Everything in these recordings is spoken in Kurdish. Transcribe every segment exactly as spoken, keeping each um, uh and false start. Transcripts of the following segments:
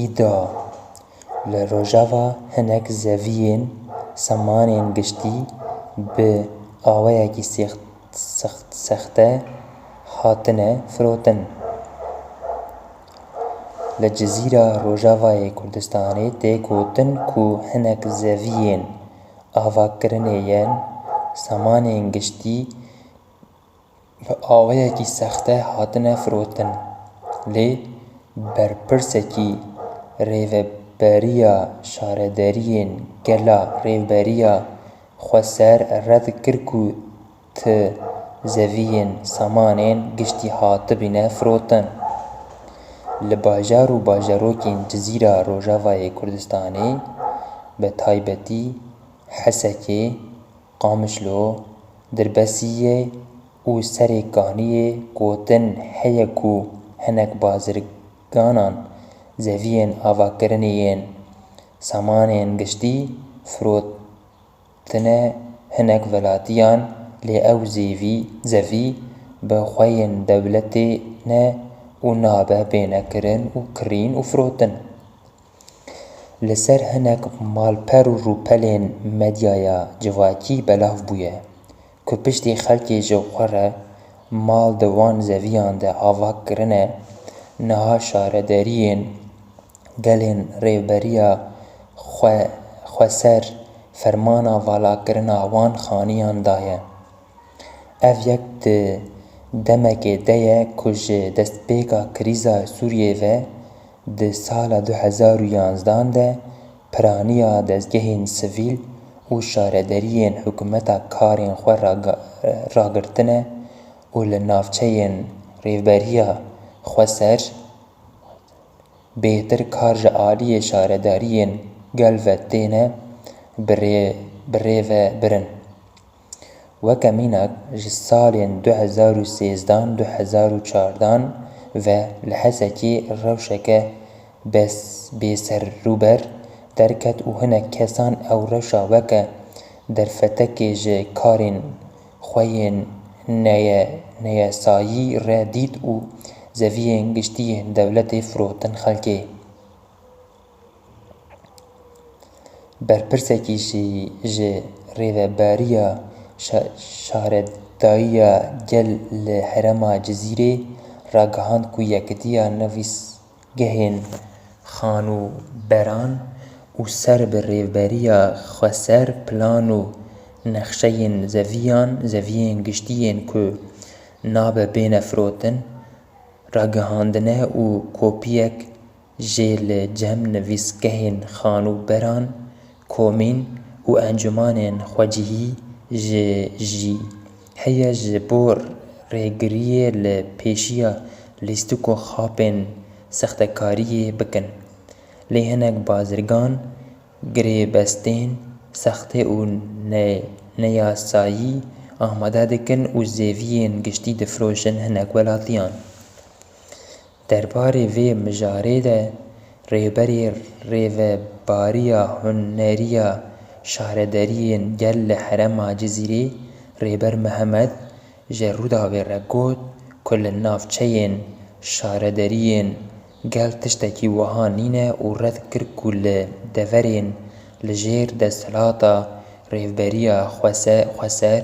Îda li Rojava hinek zeviyên samanên giştî bi awayekî sêxt-, sext-, sexte hatine firotin. Li Cizîra Rojavayê Kurdistanê tê gotin ku hinek zeviyên avakirinê yên samanên giştî bi awayekî sexte hatine firotin, lê berpirsekî Rêveberiya Şaredariyên Gela Rêveberiya Xweser red kir ku ti zeviyên samanên giştî hatibîne firotin. Li bajar û bajarokên Cizîra Rojavayê Kurdistanê, bi taybetî Hesekê, Qamişlo, Dirbesiyê û Serê Kaniyê gotin heye ku hinek bazirganan zeviyên avakirinê yên samanên giştî firotine hinek welatiyan, lê ew zêvî, zevî bi xweyên dewletê ne û nabe bêne kirin û kirîn û firotin. Li ser hinek malper û rûpelên medyaya civakî belav bûye ku piştî xelkê ji xwe re mal di wan zeviyan de ava kirine, niha şaredariyên gelên Rêveberiya Xwe-, Xweser fermana valakirina wan xaniyan daye. Ev yek di demekê de ye ku ji destpêka krîza Sûriyê ve di sala du hezar û yanzdan de piraniya dezgehên sivîl û şaredariyên hikûmeta karên xwe raga-, ragirtine û li navçeyên Rêveberiya Xweser bêhtir kar ji aliyê şaredariyên gel ve têne birê-, birêvebirin. Weke mînak, ji salên du hezar û sêzdan, du hezar û çardan ve li Hesekê rewşeke bes-, bêserûber derket û hinek kesan ew rewşa weke derfetekê ji karên xwe yên neye-, neyasayî re dît û zeviyên giştî yên dewletê firotin xelkê. Berpirsekî jî ji Rêveberiya Şa-, Şaredayiya Gel li herêma Cizîrê ragihand ku Yekitiya Nivîs gehên xanûberan û ser bi Rêveberiya Xweser plan û nexşeyên zeviyan, zeviyên giştî yên ku nabe bêne firotin, ragihandine û kopiyek jê li cem nivîsgehên xanûberan, komîn û encûmanên xwecihî ji, jî heye ji bo rêgiriyê li pêşiya lîstik û xapên sextekariyê bikin. Lê hinek bazirgan girêbestên sexte û ne-, neyasayî amade dikin û zêviyên giştî difiroşin hinek welatiyan. Derbarê vê mijarê de rêberê Rêvebariya Huneriya Şaredariyên Gel li herêma Cizîrê, Rêber Mihemed, ji Rûdawê re got ku li navçeyên şaredariyên gel tiştekî wiha nîne û red kir ku li deverên li jêr desthilata Rêveberiya Xwese-, Xweser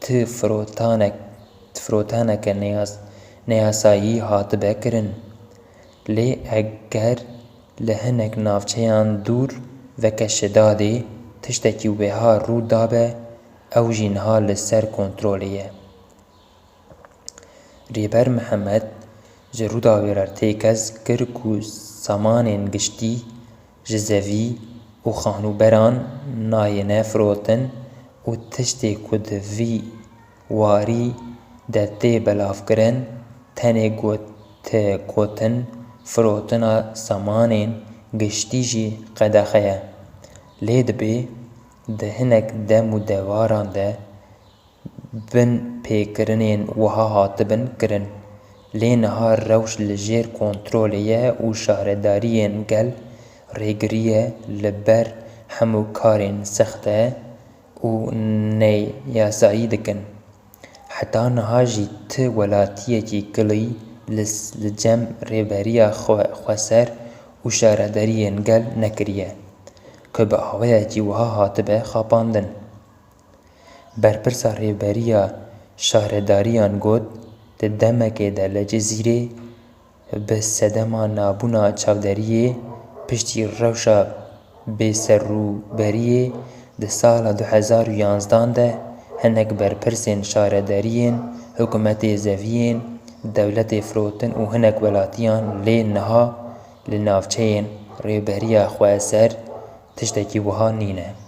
ti firotanek-, ti firotaneke neyas-, neyasayî hatibe kirin. Lê eger li hinek navçeyan dûr, weke Şidadê, tiştekî wiha rû dabe, ew jî niha li ser kontrolê ye. Rêber Mihemed ji Rûdawê re têkez kir ku samanên giştî ji zevî û xanûberan nayêne firotin û tiştê ku di vî warî de tê belavkirin, tenê got-, tê gotin firotina samanên giştî jî qedexe ye. Lê dibê di hinek dem û dewaran de binpêkirinên wiha hatibin kirin. Lê niha rewş li jêr kontrolê ye û şaredariyên gel rêgiriye li ber hemû karên sexte û neyasayî dikin. Heta niha jî ti welatiyekî kilî li s-, li cem Rêveberiya Xwe-, Xweser û şaredariyên gel nekiriye, ku bi awayekî wiha hatibe xapandin. Berpirsa Rêveberiya Şaredariyan got, di demekê de li Cizîrê bi sedema nabûna çavderiyê piştî rewşa bêserûberiyê di sala du hezar û yanzdan de hinek berpirsên şaredariyên hikûmetê zeviyên dewletê firotin û hinek welatiyan lê niha li navçeyên Rêveberiya Xweser tiştekî wiha nîne.